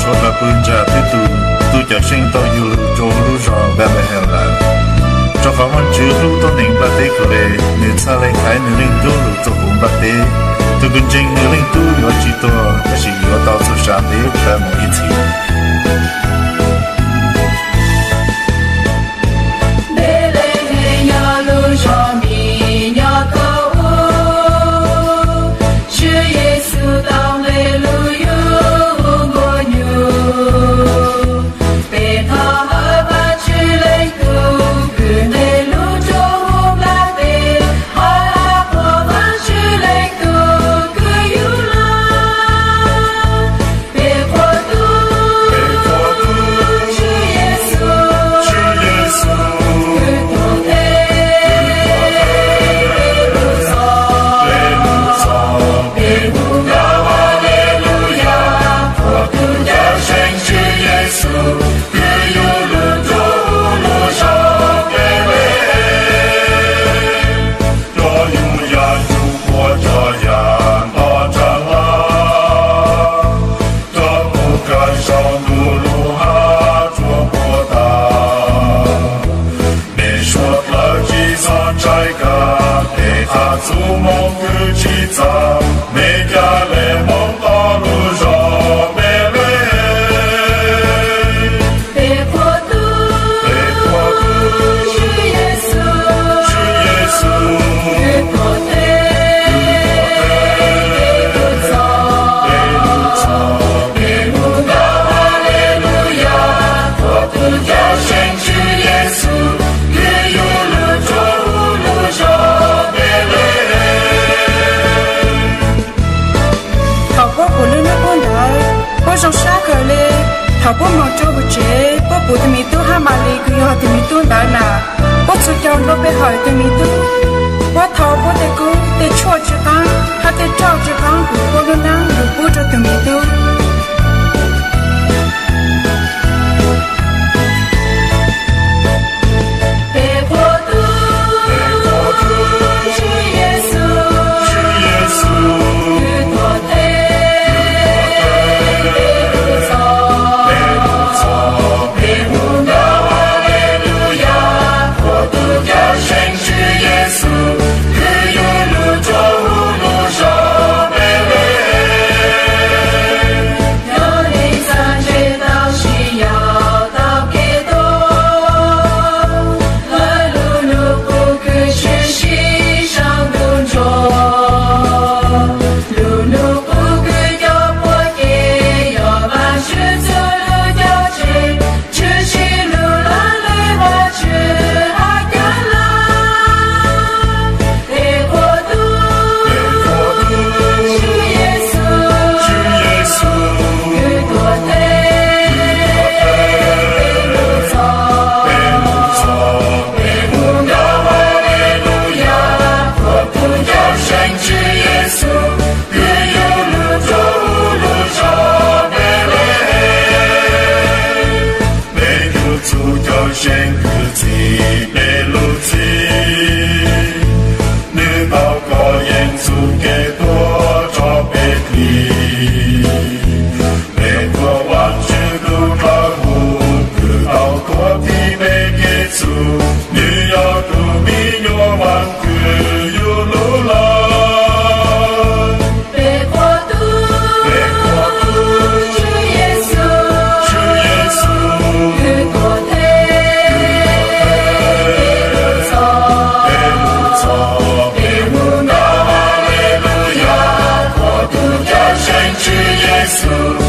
Thov kom kuv ntsa tib tug, tus Cawmseej tau yug lug rua huv lub zog Npelehees lawm. Rua qhov Vaajtswv hlub tuab neeg nplaj teb Kaule, nwg txhaj le thaiv nwg Leej Tub lug rua huv nplaj teb. Tug kws ntseeg nwg Leej Tub yuav tsi tuag, tab sis yuav tau txuj sa ntev dlawg moog ib txhis. Npelehees yog lub zog mim nyob thaum ub, Tswv Yexus tau nqe lug yug hu nkaus nyuj. Peb thov hawm Vaajtswv Leej Tub kws nqe lug rua huv nplaj teb, hab has qhuas Vaajtswv Leej Tub kws yug lug. Peb qhuas tub Tswv Yexus, kws tuag teg peb lub txhoj, peb lub txhoj, peb hu nkaus Haleluya, qhuas tug Cawmseej Tswv Yexus kws yug lug rua huv lub zog Npelehees, rua yug yam yug puab tso yam nto tsaa laj, rua puab kawg saum ntuj lug hab rua puab tag. Mej suav dlawg tsi xob ntshai kag, peb txhaj txuj moog kws tsi txag, mej ca le moog tog lub zog Npelehees. Peb qhuas tub Tswv Yexus, kws tuag teg peb lub txhoj, peb hu nkaus Haleluya, qhuas tug Cawmseej Tswv Yexus kws yug lug rua huv lub zog Npelehees. Thaum puab pum lub nub qub ntawd, puab zoo sab kawg le. Thaum puab moog rua huv tsev, puab pum tug miv tub hab Malis kws yog tug miv tub ntawd na. Puab txhua caug nrua pe hawm tug miv tub. Puab thau puab tej kub tej tshuaj tsi qaab hab tej rauj tsi qaab hum puab lub neej lug pub rua tug miv tub. Peb qhuas tub Tswv Yexus, kws tuag teg peb lub txhoj, peb hu nkaus Haleluya, qhuas tug Cawmseej Tswv Yexus kws yug lug rua huv lub zog Npelehees. Cov neeg txawj ntse tau sib yaum tau kev tuag, lawv lub nub qub kws tshwm sim saum ntuj nrua. Lub nub qub kws coj puab kev yog Vaajtswv txuj lug coj tseg, tshwm sim lug lawv le Vaajtswv hab cawm lawv. Peb qhuas tub Tswv Yexus, kws tuag teg peb lub txhoj, peb hu nkaus Haleluya, qhuas tug Cawmseej Tswv Yexus kws yug lug rua huv lub zog Npelehees. Peb tug txuj Cawmseej kws txhim peb lub txim, nwg tau kov yeej txuj kev tuag rua peb dlim. Peb tuav Vaajtswv tug dlawb huv kws tau tuav thim peb kev txuj, nwg yog tug miv nyuas vaam kws yug lug lawm. Peb qhuas tub Tswv Yexus, kws tuag teg peb lub txhoj, peb hu nkaus Haleluya, qhuas tug Cawmseej Tswv Yexus